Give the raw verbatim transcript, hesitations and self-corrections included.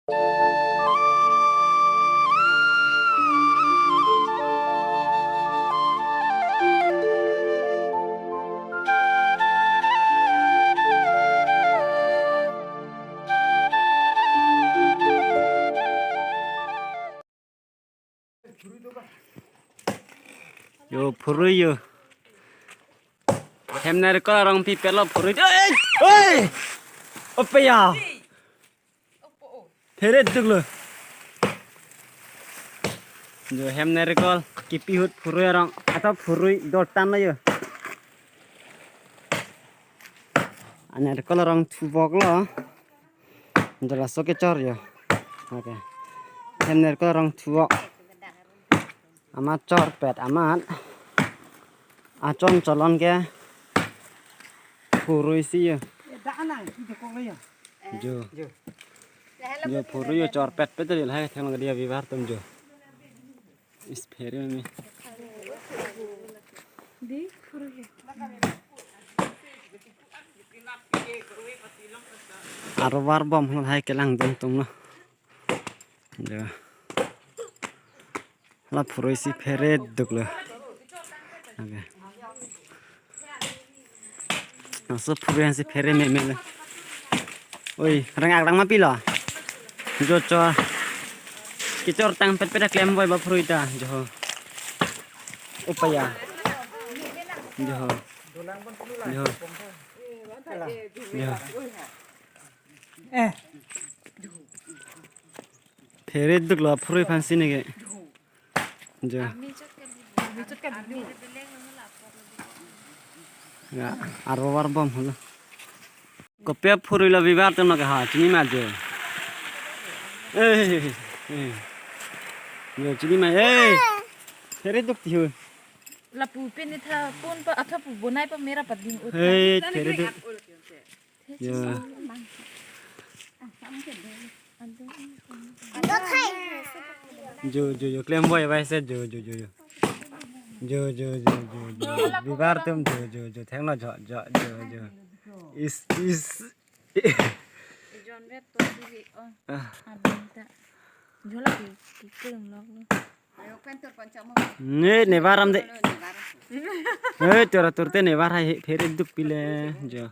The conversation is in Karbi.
Yo, phurui yo. Hem narikol arong pipetlo phurui. Oi! Oi! Opeya. Phere duklo. Jo hem narikol kipi ahut phurui arong. Atau phurui dotan lo yo. Anarikol arong thuvoklo. Jala so kechor yo. Okay. Hem narikol arong thuvok. Amat chorpet amat. Achon cholon ke phurui si yo. Jo. Jo phurui yo chorpetpet dei lahai thang dia vivar atum jo. Is phere me. Arvar bom hon hai kelang dong tung no. Jo. La phurui si phere duklo. Okay. Laso phurui si phere meme lo. Oi, rengak rang ma pilo. Jo cho. Kechor tangpetpet klem voi ba phurui ta. Jo. Opeya. Jo. Jo. Jo. Eh. Phere duklo phurui aphan si neke. Jo. Ya, arvar bom holo. Kopi aphurui lo vivar atum neke ha, chini ma jo. Eh, eh. Jo, chini ma, eh. Phere duk tihu. Lapu pen ni tha pon pa atha pu bonai pa mera pa ding ut. Hey, phere duk. Jo. Jo, jo, jo, klem voi vai se, jo, jo, jo, jo. Jo, jo, jo, jo, jo. Vivar atum, jo, jo, jo, thengno, jo, jo, jo, jo. Is, is. Jon vet to si hi, oh. Ah. Abang ta. Jola ki, ki kurang lok lo. Ne, nevar am de. Ne, nevar. Eh, tora turte nevar hai, phere duk pile, jo.